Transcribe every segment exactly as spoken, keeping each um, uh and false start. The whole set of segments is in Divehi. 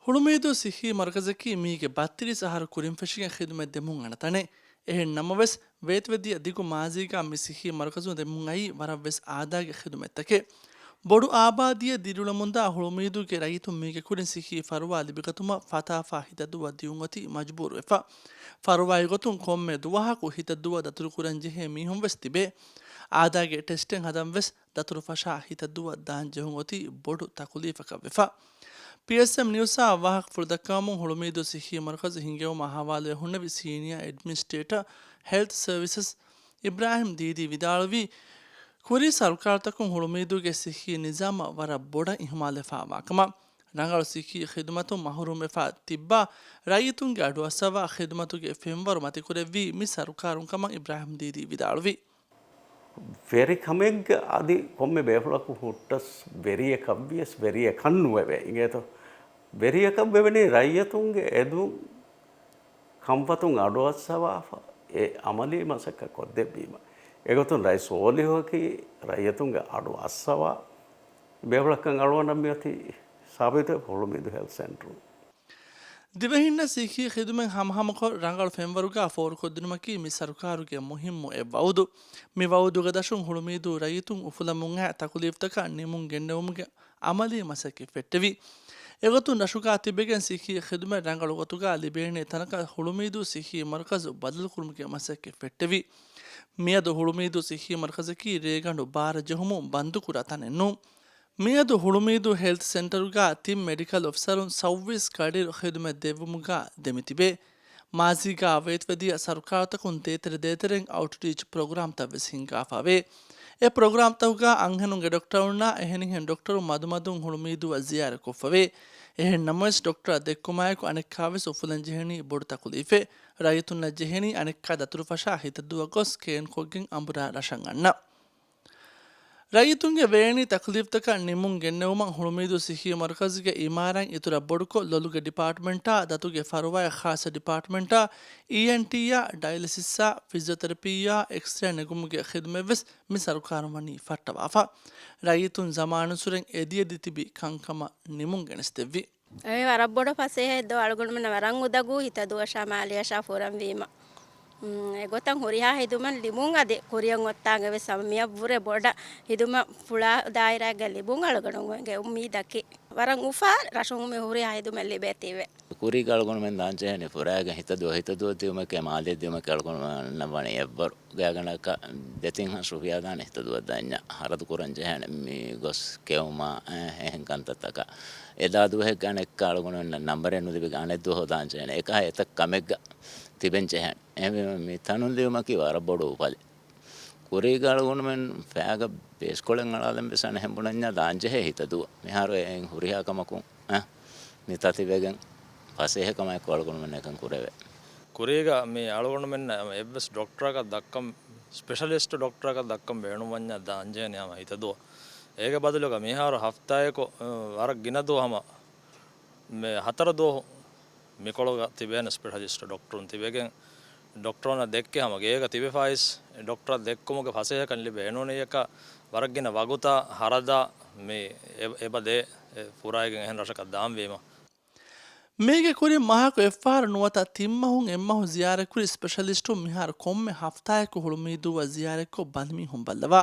ހުޅުމީދޫ ސިއްހީ މަރުކަޒަކީ މީގެ ބައްތިރީސް އަހަރު ކުރިން ފެށިގެން ޚިދުމަތް ދެމުން އަންނަ ތަނެއް. އެހެން ނަމަވެސް، ވޭތުވެދިޔަ ދިގު މާޒީގާ މި ސިއްހީ މަރުކަޒު ދެމުން އައީ ވަރަށްވެސް އާދައިގެ ޚިދުމަތްތަކެއް. ބޮޑު އާބާދީއެއް ދިރިއުޅެމުންދާ ހުޅުމީދޫގެ ރައްޔިތުން މީގެ ކުރިން ސިއްހީ ފަރުވާ ލިބިގަތުމަށް ފަތާފާ ހިތަދުއަށް ދިއުންއޮތީ މަޖުބޫރުވެފަ. ފަރުވާއިގޮތުން ކޮންމެ ދުވަހަކު ހިތަދުއަށް ދަތުރުކުރަންޖެހޭ މީހުން ވެސް ތިބޭ. އާދައިގެ ޓެސްޓެއް ހަދަން ވެސް ދަތުރުފަށާ ހިތަދުއަށް ދާން ޖެހުން އޮތީ ބޮޑު ތަކުލީފަކަށް ވެފަ. ޕީއެސްއެމް ނިއުސްއާ ވާހަކަފުޅު ދައްކަވަމުން ހުޅުމީދޫ ސިއްހީ މަރުކަޒު ހިންގެވުމާ ހަވާލުވެ ހުންނެވި ސީނިއާ އެޑްމިނިސްޓްރޭޓަރ ހެލްތް ސަރވިސަސް އިބްރާހިމް ދީދީ ވިދާޅުވީ، ކުރީ ސަރުކާރުތަކުން ހުޅުމީދޫގެ ސިއްހީ ނިޒާމަށް ވަރަށް ބޮޑަށް އިހުމާލުވެފާވާކަމަށް. ރަނގަޅު ސިއްހީ ޚިދުމަތުން މަހުރޫމްވެފާ ތިއްބާ ރައްޔިތުންގެ އަޑުއައްސަވާ ޚިދުމަތުގެ ފެންވަރު މަތިކުރެއްވީ މި ސަރުކާރުން ކަމަށް އިބްރާހިމް ދީދީ ވިދާޅުވީ. ވެރިކަމެއްގަ އަދި ކޮންމެ ބޭފުޅަކު ހުއްޓަސް ވެރިއެއް ކަންވިޔަސް ވެރިއެއް ކަންނުވެވޭ އިނގޭތޯ. ވެރިއަކަށް ވެވެނީ ރައްޔިތުންގެ އެދުން ކަންފަތުން އަޑުއައްސަވާފަ އެ އަމަލީ މަސައްކަތް ކޮށްދެއްވީމަ. އެގޮތުން ރައީސް ސޯލިހުއަކީ ރައްޔިތުންގެ އަޑު އައްސަވާ ބޭފުޅަކަށް އަޅުގަނޑަށް މިއޮތީ ސާބިތުވެ ހުޅުމީދު ހެލްތް ސެންޓަރުން. ދިވެހިންނަށް ސިއްހީ ޚިދުމަތް ހަމަހަމަކޮށް، ރަނގަޅު ފެންވަރުގާ ފޯރުކޮށްދިނުމަކީ މި ސަރުކާރުގެ މުހިއްމު އެއް ވައުދު. މި ވައުދުގެ ދަށުން ހުޅުމީދޫ ރައްޔިތުން އުފުލަމުން އައި ތަކުލީފްތަކަށް ނިމުން ގެންނެވުމުގެ އަމަލީ މަސައްކަތް ފެއްޓެވި. އެގޮތުން ރަށުގާ ތިބެގެން ސިއްހީ ޚިދުމަތް ރަނގަޅު ގޮތުގާ ލިބޭނޭ ތަނަކަށް ހުޅުމީދޫ ސިއްހީ މަރުކަޒު ބަދަލުކުރުމުގެ މަސައްކަތް ފެއްޓެވި. މިއަދު ހުޅުމީދޫ ސިއްހީ މަރުކަޒަކީ ރޭގަނޑު ބާރަ ޖެހުމުން ބަންދުކުރާ ތަނެއް ނޫން. މިއަދު ހުޅުމީދޫ ހެލްތް ސެންޓަރުގާ ތިން މެޑިކަލް އޮފިސަރުން ސައުވީސް ކަޑިރު ޚިދުމަތް ދެއްވުމުގާ ދެމިތިބޭ. މާޒީގާ ވޭތުވެދިޔަ ސަރުކާރުތަކުން ދޭތެރެ ދޭތެރެން އައުޓްރީޗް ޕްރޮގްރާމްތައް ވެސް ހިންގާފަވޭ. އެ ޕްރޮގްރާމްތަކުގާ އަންހެނުންގެ ޑޮކްޓަރުންނާ އެހެނިހެން ޑޮކްޓަރުން މަދުމަދުން ހުޅުމީދޫއަށް ޒިޔާރަތްކޮށްފަވޭ. އެހެން ނަމަވެސް، ޑޮކްޓަރަށް ދެއްކުމާއެކު އަނެއްކާވެސް އުފުލަން ޖެހެނީ ބޮޑު ތަކުލީފެއް. ރައްޔިތުންނަށް ޖެހެނީ އަނެއްކާ ދަތުރުފަށާ ހިތަދުއަށް ގޮސް ސްކޭންކޮށްގެން އަނބުރާ ރަށަށް އަންނަ. ރައްޔިތުންގެ ވޭނީ ތަކުލީފްތަކަށް ނިމުން ގެންނެވުމަށް ހުޅުމީދޫ ސިއްހީ މަރުކަޒުގެ އިމާރާތް އިތުރަށް ބޮޑުކޮށް، ލޮލުގެ ޑިޕާޓްމަންޓާ، ދަތުގެ ފަރުވާއި ޚާއްސަ ޑިޕާޓްމަންޓާ، އީއެންޓީއާ، ޑަޔަލިސިސްއާ، ފިޒިއޯތެރަޕީއާ، އެކްސްރޭ ނެގުމުގެ ޚިދުމަތްވެސް މި ސަރުކާރުން ވަނީ ފައްޓަވާފަ. ރައްޔިތުން ޒަމާނުއްސުރެން އެދިއެދި ތިބި ކަންކަމަށް ނިމުން ގެނެސްދެއްވި. އެ ވަރަށް ބޮޑަށް ފަސޭހައެއް ދޯ އަޅުގަނޑުމެންނަށް ވަރަށް އުނދަގޫ ހިތަދުއަށާ މާލެއަށާ ފުރަންވީމަ. އެގޮތަށް ހުރިހާ ހިދުމަތް ލިބުން އަދި ކުރިއަށް އޮތްތާނގެ ވެސް ހަމަ މިއަށްވުރެ ބޮޑަށް ހިދުމަތް ފުޅާ ދާއިރާގަ ލިބުން އަޅުގަނޑުގެ އުއްމީދަކީ. ވަރަށް އުފާ ރަށުން މި ހުރިހާ ހިދުމަތް ލިބޭތީވެ. ކުރީގަ އަޅުގަނޑުމެން ދާންޖެހެނީ ފުރާގެ ހިތަދު ހިތަދު ދިއުމެކޭ މާލެ ދިއުމެކޭ އަޅުގަނޑުމެންނަށް ވަނީ އެއްވަރު. ގާގަނޑަކަށް ދެތިން ހާސް ރުފިޔާ ދާނެ ހިތަދުއަށް ދަންޏާ ހަރަދު ކުރަން ޖެހޭނެ މި ގޮސް ކެއުމާ އެ އެހެން ކަންތައްތަކަށް. އެދާ ދުވަހެއްގަ އަނެއްކާ އަޅުގަނޑުމެންނަށް ނަންބަރެއް ނުލިބިގެން އަނެއް ދުވަހު ދާން ޖެހޭނެ. އެކަހަ އެތައް ކަމެއްގަ ތިބެން ޖެހޭނެ. އެހެންވީމަ މި ތަނުން ލިބުމަކީ ވަރަށް ބޮޑު އުފަލެއް. ކުރީގަ އަޅުގަނޑުމެން ފައިގަ ބޭސްކޮޅެއް އަޅާލަން ވެސް އަނެއް ހެނބުނަންޏާ ދާންޖެހޭ ހިތަދުއަށް. މިހާރު އެއިން ހުރިހާ ކަމަކުން އަ، މި ތަތިވެގެން ފަސޭހަކަމާއެކު އަޅުގަނޑުމެން އެކަން ކުރެވޭ. ކުރީގަ މި އަޅުގަނޑުމެންނަށް އެއްވެސް ޑޮކްޓަރަކަށް ދައްކަން، ސްޕެޝަލިސްޓް ޑޮކްޓަރަކަށް ދައްކަން ބޭނުންވަންޏާ ދާންޖެހޭނެ ހަމަ ހިތަދުއަށް. އޭގެ ބަދަލުގަ މިހާރު ހަފްތާއެކު، އަ، ވަރަށް ގިނަ ދުވަހު ހަމަ މި ހަތަރު ދުވަހު މިކޮޅުގަ ތިބޭނެ ސްޕެޝަލިސްޓް ޑޮކްޓަރުން ތިބެގެން، ޑޮކްޓަރުންނަށް ދެއްކި ހަމަ ގޭގަ ތިބެފައިސް، ޑޮކްޓަރަށް ދެއްކުމުގެ ފަސޭހަކަން ލިބެ އެނޫނީއަކަށް ވަރަށް ގިނަ ވަގުތާ ހަރަދާ މި އެ-، އެބަ ދޭ، އެ ފުރާއިގެން އެހެން ރަށަކަށް ދާންވީމަ. މީގެ ކުރިން މަހަކު އެއްފަހަރު ނުވަތަ ތިން މަހުން އެއްމަހު ޒިޔާރަތްކުރި ސްޕެޝަލިސްޓުން މިހާރު ކޮންމެ ހަފްތާއެކު ހުޅުމީދޫއަށް ޒިޔާރަތްކޮށް ބަލިމީހުން ބައްލަވާ.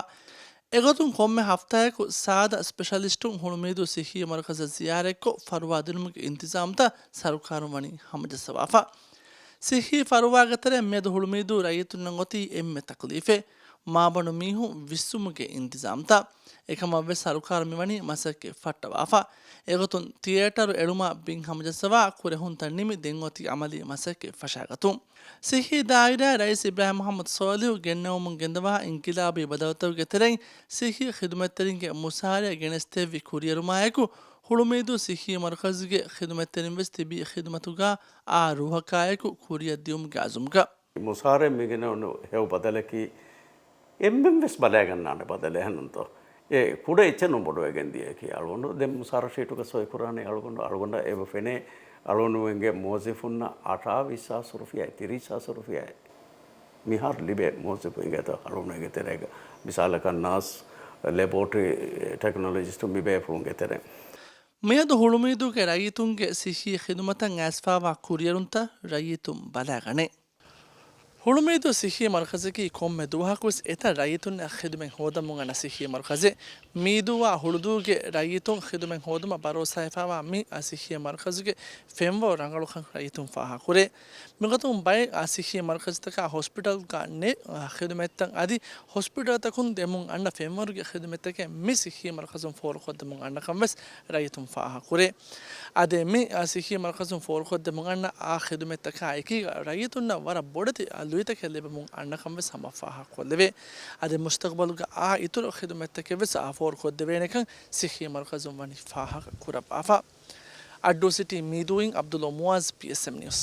އެގޮތުން ކޮންމެ ހަފްތާއެކު ސާދަ ސްޕެޝަލިސްޓުން ހުޅުމީދޫ ސިއްހީ މަރުކަޒަށް ޒިޔާރަތްކޮށް ފަރުވާ ދިނުމުގެ އިންތިޒާމްތައް ސަރުކާރުން ވަނީ ހަމަޖައްސަވާފަ. ސިއްހީ ފަރުވާގެ ތެރެއިން މިއަދު ހުޅުމީދޫ ރައްޔިތުންނަށް އޮތީ އެންމެ ތަކުލީފެއް، މާބަނޑު މީހުން ވިއްސުމުގެ އިންތިޒާމްތައް. އެކަމަށްވެސް ސަރުކާރު މިވަނީ މަސައްކަތް ފައްޓަވާފަ. އެގޮތުން ތިއޭޓަރު އެޅުމާ ބިން ހަމަޖައްސަވާ ކުރެހުންތައް ނިމި ދެން އޮތީ އަމަލީ މަސައްކަތް ފަށާގަތުން. ސިއްހީ ދާއިރާއަށް ރައީސް އިބްރާހިމް މުހައްމަދު ސޯލިހު ގެންނެވުމުން ގެންދަވާ އިންޤިލާބީ ބަދަލުތަކުގެ ތެރެއިން ސިއްހީ ޚިދުމަތްތެރިންގެ މުސާރައަށް ގެނެސްދެއްވި ކުރިއެރުމާއެކު، ހުޅުމީދޫ ސިއްހީ މަރުކަޒުގެ ޚިދުމަތްތެރިން ވެސް ތިބީ ޚިދުމަތުގާ އާ ރޫހަކާއެކު ކުރިއަށް ދިއުމުގެ އަޒުމުގަ. މުސާރައިން މިގެނެވުނު ހެޔޮ ބަދަލަކީ އެންމެން ވެސް ބަލައިގަންނާނެ ބަދަލެއް އެހެންނޫންތޯ؟ އެ ކުޑަ އެއްޗެއް ނޫން ބޮޑުވެގެން ދިޔައީކީ. އަޅުގަނޑު ދެން މުސާރަ ޝީޓުގަ ސޮއި ކުރާނީ އަޅުގަނޑު، އަޅުގަނޑަށް އެބަ ފެނޭ އަޅުގަނޑުމެންގެ މުވައްޒަފުންނަށް އަށާވީސް ހާސް ރުފިޔާއެއް، ތިރީސް ހާސް ރުފިޔާއެއް. މިހާރު ލިބޭ މުވައްޒަފު އިނގޭތޯ އަޅުގަނޑުމެންގެ ތެރޭގަ. މިސާލަކަށް ނާސް، ލެބޯޓްރީ ޓެކްނޮލޮޖިސްޓު މި ބޭފުޅުންގެ ތެރޭ. މިއަދު ހުޅުމީދޫގެ ރައްޔިތުންގެ ސިއްހީ ޚިދުމަތަށް އައިސްފާވާ ކުރިއެރުންތައް ރައްޔިތުން ބަލާގަނެ. ހުޅުމީދޫ ސިއްހީ މަރުކަޒަކީ ކޮންމެ ދުވަހަކުވެސް އެތައް ރައްޔިތުންނަށް ޚިދުމަތް ހޯދަމުން އަންނަ ސިއްހީ މަރުކަޒެއް. މީދޫއާ ހުޅުދޫގެ ރައްޔިތުން ޚިދުމަތް ހޯދުމަށް ބަރޯސާވެފާވާ މި ސިއްހީ މަރުކަޒުގެ ފެންވަރު ރަނގަޅުކަން ރައްޔިތުން ފާހަގަކުރޭ. މިގޮތުން ބައެއް ސިއްހީ މަރުކަޒުތަކާ ހޮސްޕިޓަލްގަ ނެތް ޚިދުމަތްތައް އަދި ހޮސްޕިޓަލްތަކުން ދެމުން އަންނަ ފެންވަރުގެ ޚިދުމަތްތަކެއް މި ސިއްހީ މަރުކަޒުން ފޯރުކޮށްދެމުން އަންނަކަން ވެސް ރައްޔިތުން ފާހަގަކުރޭ. އަދި މި ސިއްހީ މަރުކަޒުން ފޯރުކޮށްދެމުން އަންނަ އާ ޚިދުމަތްތަކާ އެކީގަ ރައްޔިތުންނަށް ވަރަށް ބޮޑެތި ލުއިތަކެއް ލިބެމުން އަންނަކަން ވެސް ހަމަ ފާހަގަކޮށްލެވޭ. އަދި މުސްތަގުބަލުގަ އާ އިތުރު ޚިދުމަތްތަކެއް ވެސް އާ ފޯރުކޮށްދެވޭނެކަން ސިއްހީ މަރުކަޒުން ވަނީ ފާހަގަ ކުރައްވާފަ. އައްޑޫ ސިޓީ މީދޫއިން އަބްދުﷲ މުއާޒް، ޕީއެސްއެމް ނިއުސް.